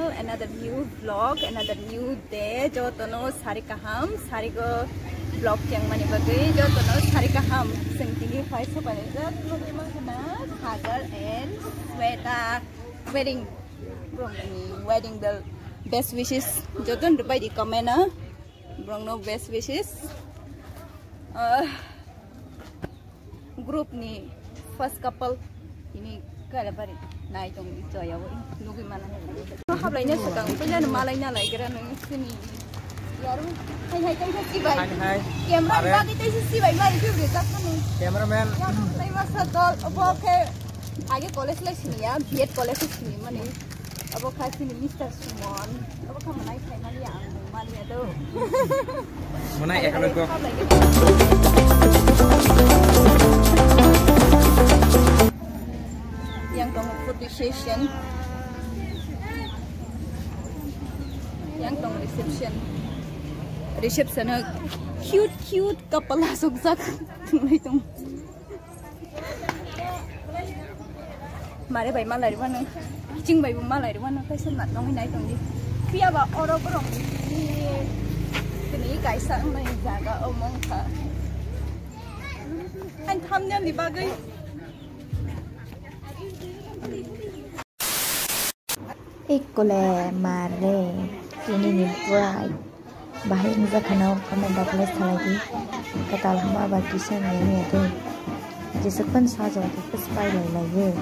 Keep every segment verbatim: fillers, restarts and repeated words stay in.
Another new vlog, another new day. Jotono sari kaham, sarigo vlog chengmani bagwi jotono sari kaham. Sengtini phai sopanijak nugwi mankha na Sagar and Sweta wedding. Borokni wedding the best wishes. Jotono rwbaidi comment o. Borokno best wishes. Ah, group ni first couple ini kala bari nai tong joya bo nugwi mana. Hablai na sakang pila na malai na lai gira nung sini. Yaru hai hai kaisa sibai. Hai hai. Camera are bagi kaisa sibai mari tu bre tak nung. Cameraman. Yaru tai masa dol obo khe age college lai sini ya, B Ed college lai sini mani. Obo kha chini Mister Sumon. Obo kha mwnai khaimani ang mwnai do. Mwnai ekalo go. Yang tongo photo session. Yang tongo reception. Reception o cute cute couple asokjak. Tunglai tong. Mare bai malai rwano, kiching bai bo malai rwano, kaisa na nongwi nai tongdi. Phiya ba oro borok ni tini kaisa wngnai jaga omo wngkha. Ang thumbnail ni bagwi. Ekkole mare, tini ni bride. Bahai wngjakha na comment rok le salai di. Kwtal hama ba kisa nini ya tei. Jeswk phano sajok tei khe pai lai lai o.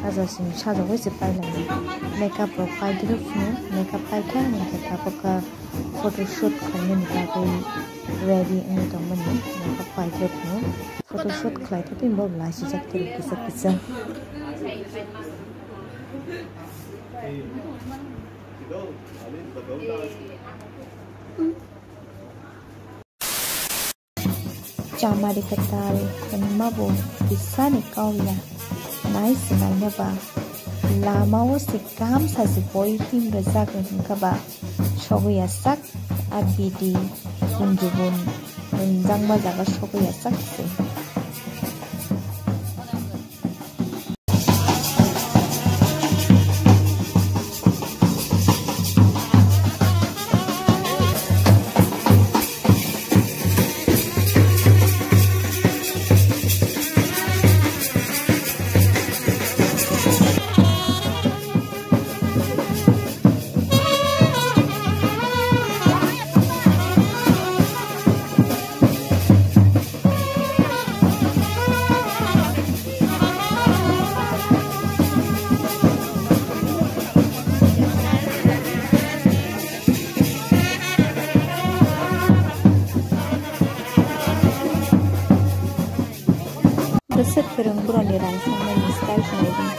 Sajok simi sajok bai se pai lai o. Makeup rok pai di rok phano, makeup pai kha hwnkhe tabuk kha photoshoot khainani bagwi ready wngwi tongmani makeup pai di rok phano. Photoshoot khlai thok tini bo lai sijak tei kisa kisa. Chamari kwtal wngma bo kisani kauya nai swnaina ba lama o se kamsa se boi himrwjak wngkha ba sogwi ya sak a bidi kunjubun wngjakma jaga sogwi ya sak se. Bwswk kwrwng borokni rang sangmani style khe nai di.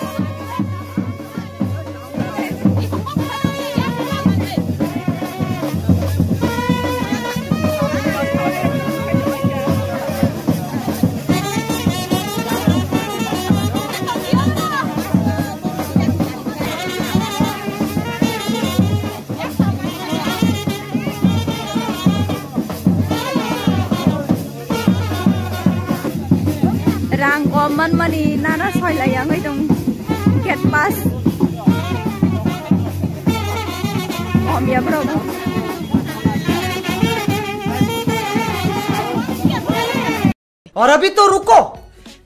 Rang kom manmani nana soilai yangwi tong gate pass. Om ya bro. और अभी तो रुको,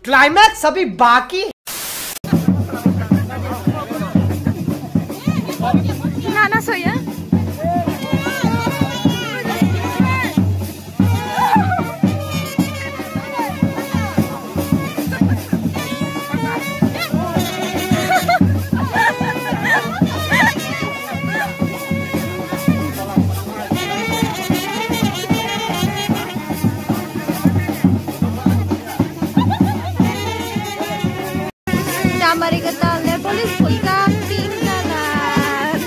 क्लाइमैक्स अभी बाकी है। Nana soya. Chamari kwtal, nail polish phuljak pink colour.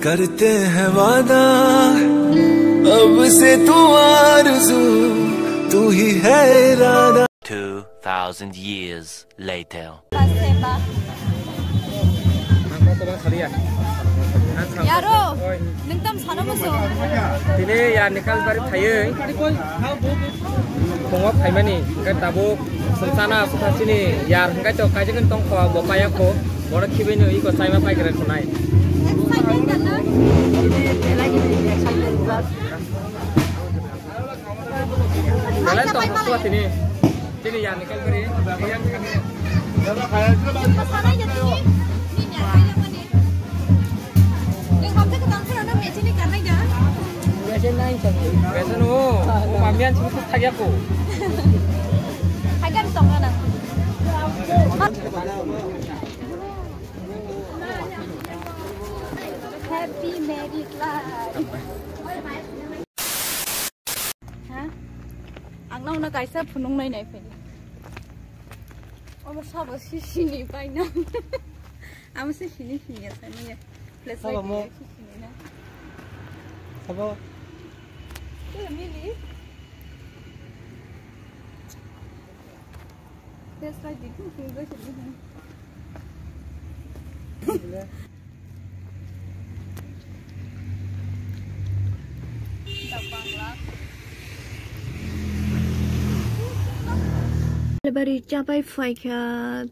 करते हैं वादा, अब से तू आरज़ू, तू ही है इरादा। Two thousand years later. Yaro, nung tam sana muso. Tini ya nikal bari phaiwi. Tongo phaimani, hingke tabuk sungsana asukha chini yar hingke to kaijagwi tongkho bo paya kho, bono khibaino iko chaima paigra khwnai. Belai tongkho tini, tini yar nikal bari. Bese nai chang. Bese no, o mamian chini thak ya ko. Hagan tong na. Happy married life. Ha? Ang nang na kaisa phunung nai nai phai. Omo sabo sisini pai na. Amo se sini sini ya, sai manya. Plus sabo light mo. Sini sini na. Sabo. Tuh, mili. Plus light di tuh, tuh, tuh, tuh. Bari chapai phaikha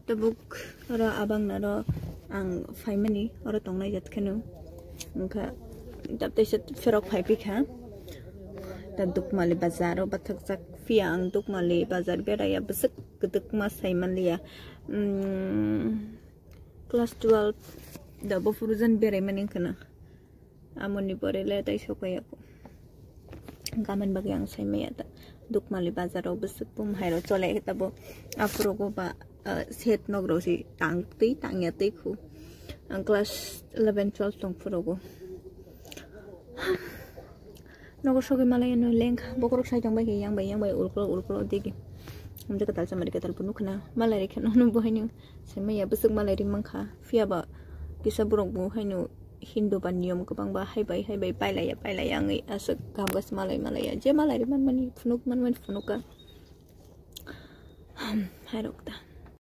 tabuk. Oro abang naro ang phaimani oro tongnai jat kheno. Wngkha tapteisa pherok phai pikha. Ta Dukmali bazar o bathakjak phiya ang Dukmali bazar beraiya bwswk kwdwkma sai manliya. Umm, class twelve da bophuru jan beraimani wngkhana. Amoni pore le tai sokaya ko. Gaman bagwi ang sai maya ta. Dukmali bazar o bwswk bum hairo chole ta bo. Aphuru go ba, ah, set nok ro si tang twi tang ya twi khu. Ang class eleven twelve tong phuru go. Nogo sogwi malai no lengkha. Bokorok sai tong bai khe yang bai yang bai ulklo ulklo digi. Hamja katal chamari katal bunu khna malai rikha no no bo haino. Sai maya bwswk malai ri mankha. Phiya ba kisa borok bo haino Hindu ba niyom kwbang ba hai bai hai bai pailaiya pailaiya wngwi aswk kaham khe malai malaiya. Je malai ri manmani phunuk manmani phunuka. Hairok ta.